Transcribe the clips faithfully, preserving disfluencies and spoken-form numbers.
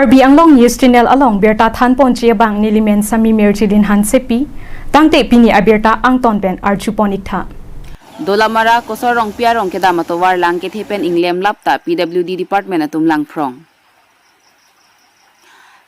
Karbi Anglong News Channel along birta thanponji abang nelimen Sami Mirjilin Hansepi, tangte pini abirta angton pen arjupon iktha. Dolamara Kosor Rongpi arong kedam atovar lang kethe pen inglem lap ta P W D Department atum langphrong.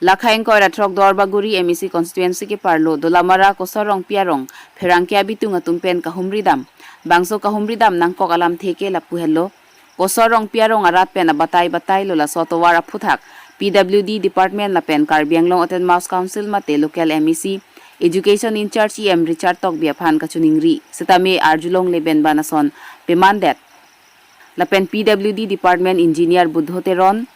Lakha ingkoi ra throk Duarbagori M A C constituency keparlo Dolamara Kosor Rongpi arong pherangke abitung atum pen kahumri dam, bangso kahumri dam nangkok alamthe ke lapu henlo. Kosor Rongpi arong arat pen abatai batai lo, laso atovar aphuthak P W D Department lapen Karbi Anglong Autonomous Council mate local M A C, Education in-charge E M Richard Tokbi aphan kachiningri setame arjulongle pen banason pemandet. Lapen P W D Department Engineer Buddho Teron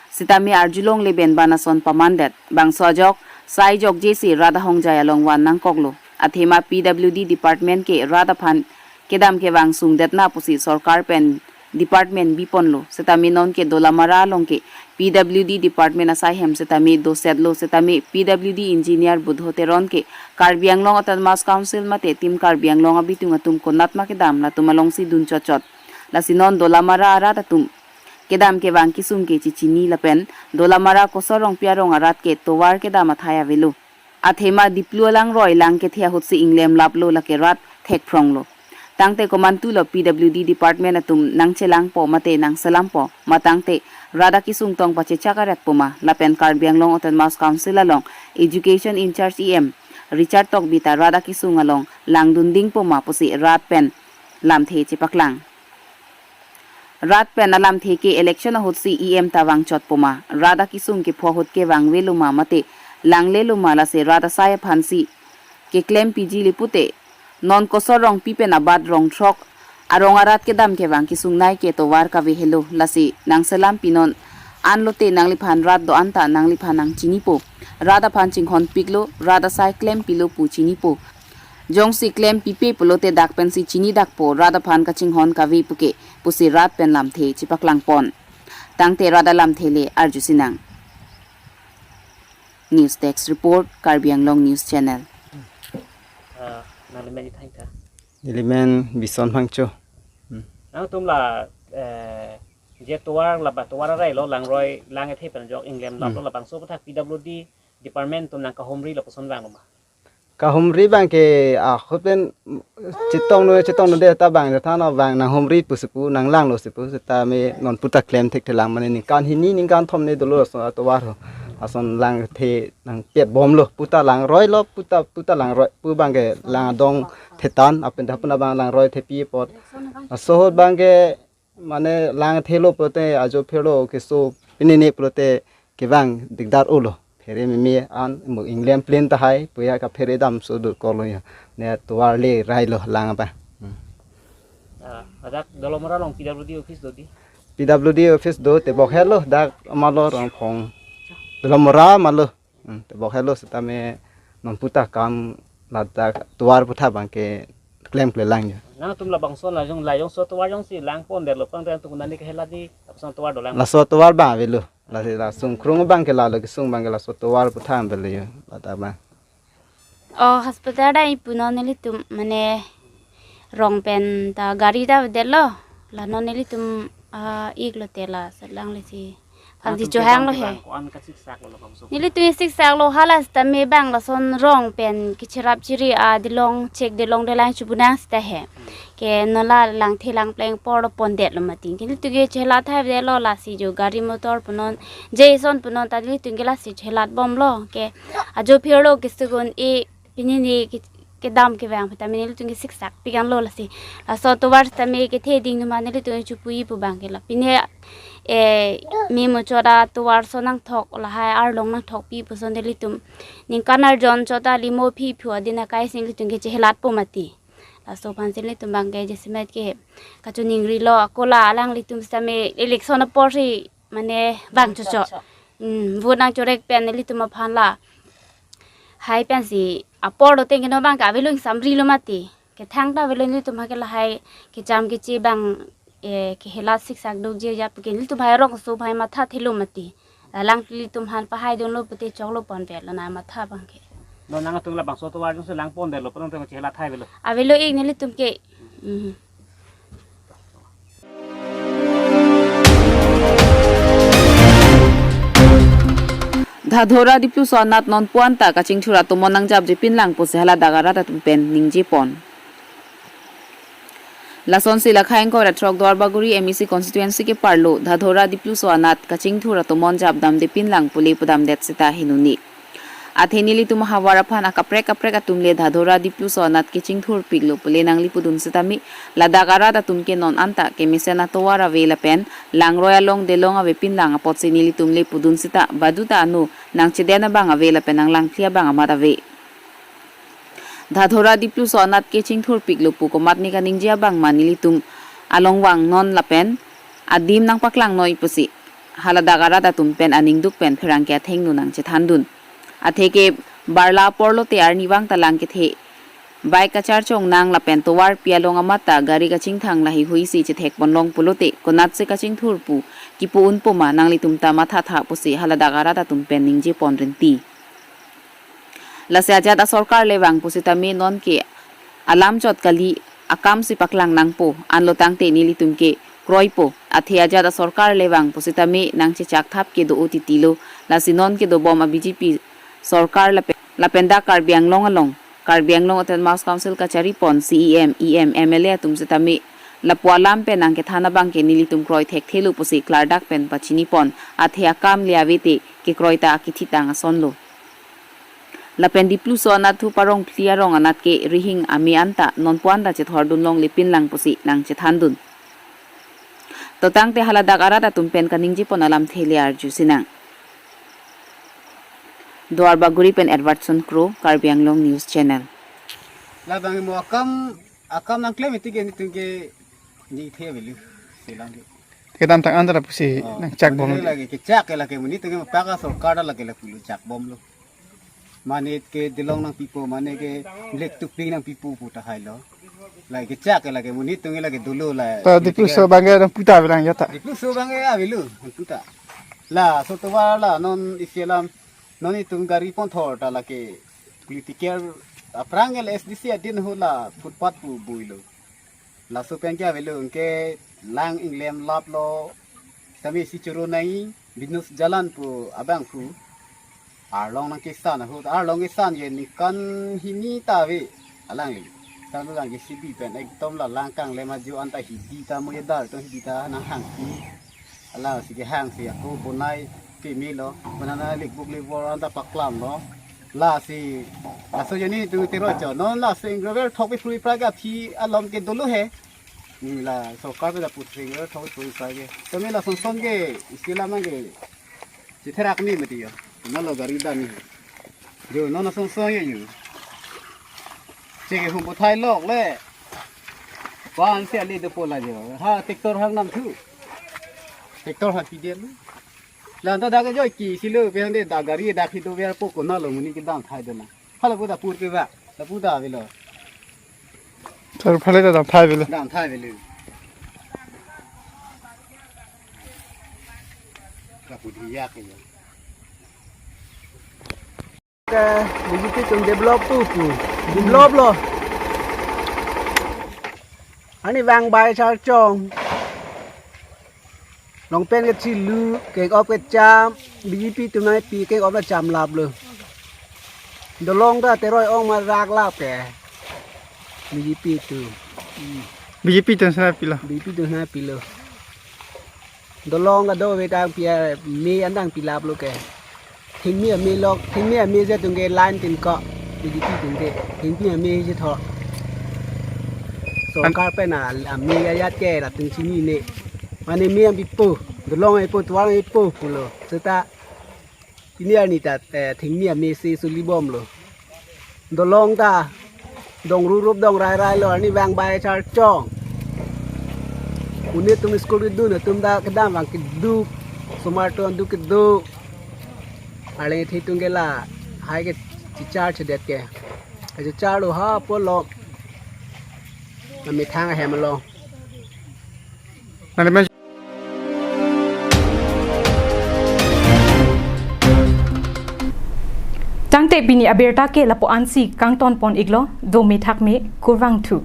setame arjulongle pen banason pamandet. Bangso ajok sai jokje si rat ahongjai along van nangkoklo. Athema P W D Department ke rat aphan kedam kevang sungdetna pusi sorkar pen department biponlo. Setame nonke Dolamara along ke P W D Department asai hem setame dosetlo, setame P W D Engineer Buddho Teron ke Karbi Anglong Autonomous Council mate Team Karbi Anglong abitung atum konatma kedam latum alongsi dun chotchot. Lasi non Dolamara arat atum kedam kevang kesung ke chichini lapen Dolamara Kosor Rongpi arong arat ke tovar kedam athai avelo. Athema Diplu alangroi lang kethe ahutsi inglem laplo, lake rat thekphronglo. Tangte komantulo P W D Department atum nangchelangpo mate nangselampo, ma tangte rat akesung tong pachechak aret poma, lapen Karbi Anglong Autonomous Council along Education in-charge E M Richard Tokbi ta rat akesung along langdundingpo ma pusi rat pen lamthe chepaklang. Rat pen alamthe ke election ahutsi E M ta vangchot poma, rat akesung kepho ahut ke vangvelo ma mate langlelo ma, lasi rat asai aphansi keklem piji le pute. Non Kosor Rongpi pen abat rong throk arong arat kedam kevang kesungnei ke tovar kave helo, lasi nangselam pinon an lote nangliphan rat do-an ta nangliphan nangchinipo. Rat aphan chinghon piklo, rat asai klem pilo pu chinipo. Jongsi klem pipe pulote dak pensi chinidakpo, rat aphan kachinghon kave puke pusi rat pen lamthe chepaklangpon. Tangte rat alamthe le arjusinang. News Desk Report, Karbi Anglong News Channel. Ah, nangli men ithang tha. Neli men Bison Phangcho. Hmm. Nangtum la, eh, je tovar la ba tovar arai lo, langroi lang ethe pen jok inglem lap lo, hmm, labangso aphuthak P W D Department atum nangkahumri lapuson vanglo ma? Kahumri abang ke, ah, ahut pen chetongno, chetongno det ta abang, than abang nanghumri pusi pu nanglanglo si pu, setame non puta klem thekthelang, mane ningkan hini ningkan thom ne dolo laso atovar ho. Ason langthe nangpet bomlo, puta langroilo, puta, puta langroi pu abang ke lang adong thetan, apin dapun abang langroi thepi apot. Laso ahut abang ke mane langthelo pulote ajo phirlo keso pinine pulote kevang dikdar ulo. Phere meme an mo inglem plane tahai puya kaphere damso dokoklo ya. Ne tovar le railo lang apa. Hmm. Ah, ajak Dolamara along P W D office do di? P W D office do, tebok helo dak amalo Rongphong. Dolamara amalo. Hmm, tebok helo setame non puta kam ladak tovar aphuthak abang ke klemkle lang ya. Nangtum labangso lajong, lajongso tovar jongsi langpon detlo, pang tang tung nani kahela di, lapuson tovar dolang. Laso tovar abang avelo. Lasi la sungkrung abang ke lalo kesung abang ke laso tovar aphuthak avelo ya. Ladak abang. Oh, hospital dai punon nelitum mane rong pen ta gari ta detlo. La non nelitum, ah, iklo te la selang lesi. Aphansi chohanglo he. Ko-an kasiksak lo labangso? Nelitum siksak lo hala setame abang lason rong pen kecherap chiri adilong chek dilong delang chubunang seta he. Hmm. Ke non la langthe langpleng apor lo pondetlo mati. Ke nelitum ke chelat hai detlo, lasi jo gari motor punon, je ison punon ta nelitum ke lasi chelat bomlo. Ke ajo phirlo kesugun e pinine ke, kedam kevang aphuthak mane nelitum ke siksak pikan lo lasi. Laso tovar setame kethe ding numa nelitum chupu-i pu abang ke la. Pine, eh, memo chot atovar ason nangthok lahai arlong nangthokpi puson nelitum. Ningkan arjon chot alimo phiphu adin akai si nelitum ke chehelatpo mati. Laso aphansi nelitum abang ke jasemet ke kachiningrilo, ako la alanglitum setame election apor si mane vang chocho. Chocho. Hmm, vote nangchorek pen nelitum aphan la hai pensi apor do tengke no abang ke avelo ingsamrilo mati. Kethang ta avelo nelitum ha ke lahai kecham keche abang, eh, kehelat siksak dokji ajat pu ke nelitum hai rongso hai mathathelo mati. Lalang nelitum aphan pahai dunlo pute choklo ponpetlo na matha abang ke. Non nangtum labangso tovar jongsi langpon detlo, pon tang chehelat hai avelo? Avelo ik nelitum ke. Hmm. Dhadhora Dipluso anat nonpu anta kachingthur atomon nangjapjepin lang pusi haladak arat atum pen ningjepon. Lasonsi la khaingko ratrok Duarbagori M A C constituency keparlo Dhadhora Dipluso anat kachingthur atomon japdamdepin lang pule pudamdet seta henuni. Athe nelitum havar aphan akaprek kaprek atum le Dhadhora Dipluso anat kachingthurpiklo pule nangli pudun sitame ladak arat atum ke non anta kemesen atovar ave lapen langroi along delong avepin lang apotsi nelitum le pudun seta baduta ano nangchedon abang ave lapen nanglangphli abang amat ave. Dhadhora Dipluso anat kachingthurpiklo pu komatne kaningje abang ma nelitum along vangnon lapen adim nangpaklangnoi pusi haladak arat atum pen aningduk pen pherangke athengno nangchethandun. Atheke barla apor lote arnivang ta lang kethe bike kacharchong nang lapen tovarpi along amat ta gari kachingthang laheihuisi chethekponlong pulote konatsi kachingthur pu kipu unpo ma nanglitum ta mathatha pusi haladak arat atum pen ningjepon rinti. Lasi ajat asorkar le vang pusitame nonke alam chot kali, akamsi paklang nangpo, anlo tangte nelitum ke kroipo. Athe ajat asorkar le vang pusitame nangchechakthap ke do-o titilo, lasi nonke dobom a B J P sorkar lapen, lapen dak Karbi Anglong along, Karbi Anglong Autonomous Council kacharipon C E M, E M, M L A atum sitame lapu alam pen nangkethan abang ke nelitum kroi thekthelo pusi klardak pen pachinipon, athe akam le avete kekroi ta akithitang asonlo. Lapen Dipluso anat thu parong phli arong anat ke rihing ame anta nonpu anta chethordun longlepin lang pusi nangchethandun. To tangte haladak arat atum pen kaningjepon alamthe le arju sinang. Duarbagori pen Edwardson Kro, Karbi Anglong News Channel. Labang mo akam, akam nangklem iti ke nelitum ke nithe avelo, selang ke. Kedamtang anta pusi Oh, nangchakbom. Lake kechak ke lake monit atum ke mapaka sorkar ta lake lapulo chakbomlo. Mane ke delong nangpipo, mane ke black topping nangpipo pu tahai lo. Lake kechak ke lake monit atum ke lake dolo la. Ta Dipluso abang ke nangputa avelang ya ta. Dipluso abang ke avelo, nangputa. Laso tovar la non isi alam, non itum gari ponthor ta lake political aphrang ke la S D C adin ho la footpath pu builo. Laso pen ke avelo ke lang inglem laplo. Tame isi choro nai Binus Jalan pu abang pu. Arlong nangkesan ahut, arlong kesan ke ningkan hini ta ave alangli. Tame lang J C B pen ekdom la lang kanglem ajo anta hidi ta mo yadar to hidi ta nanghangpi. Lasi kehangsi ako bonai pemelo, bonana lekbuk lebor anta paklamlo. Lasi, laso jeni tu tero cho. Non laso ingro ver thok pi phuri pra ke aphi alom ke dolo he. Hmm, la sorkar pen lapu ingro ver thok pi phuri pra ke. Tame lason son ke, isi alam ke. Chitherak ni mati yo. Nalo gari dan ni. Jo, non lason son ye yo. Che kehum puthai lok le. Wan si ali dopo la jo. Ha, tractor hang nam thu. Tractor ha pidel. La anta dak joi ke silo, pen de dak gari dak hido ver po konatlo monit kedam thai dona. Hala pu ta pur ke ba, ta pu ta avelo. Tar phale ta dam thai avelo. Dam thai avelo. Lapu diya ke ya. Ke B J P atum develop tu pu. Develop lo. Arnivang bai charchong. Long pen ke chilu, ke-op kecham, B J P atum nangpi ke-op la cham laplo. Dolong ta teroi ong ma rak lap ke. B J P atum. B J P atum sana pilo. B J P atum sana pilo. Dolong ta do ave tang pi a me an dang pilaplo ke. Thengmi ame lok, thengmi ame je atum ke line tin ko. B J P atum ke. Thengmi ame je tho. Sorkar pen a, ame ya yat ke latum chinine. Mane me an pipo, dolong pipo, tovar pipo pulo. Seta pini arni ta, eh, thengmi ame si suli bomlo. Dolong ta dong rurup dong rairai lo, arnivang bai charchong. Monit atum school kedun atum ta kedam vang keduk. Osomar atum keduk. Arleng the atum ke lahai ke chichar chedet ke. Chichar lo ha po lo. Amethang ahem lo. Tangte pini abirta ke lapu-ansi kangtonpon iklo, do methak me kurvangthu.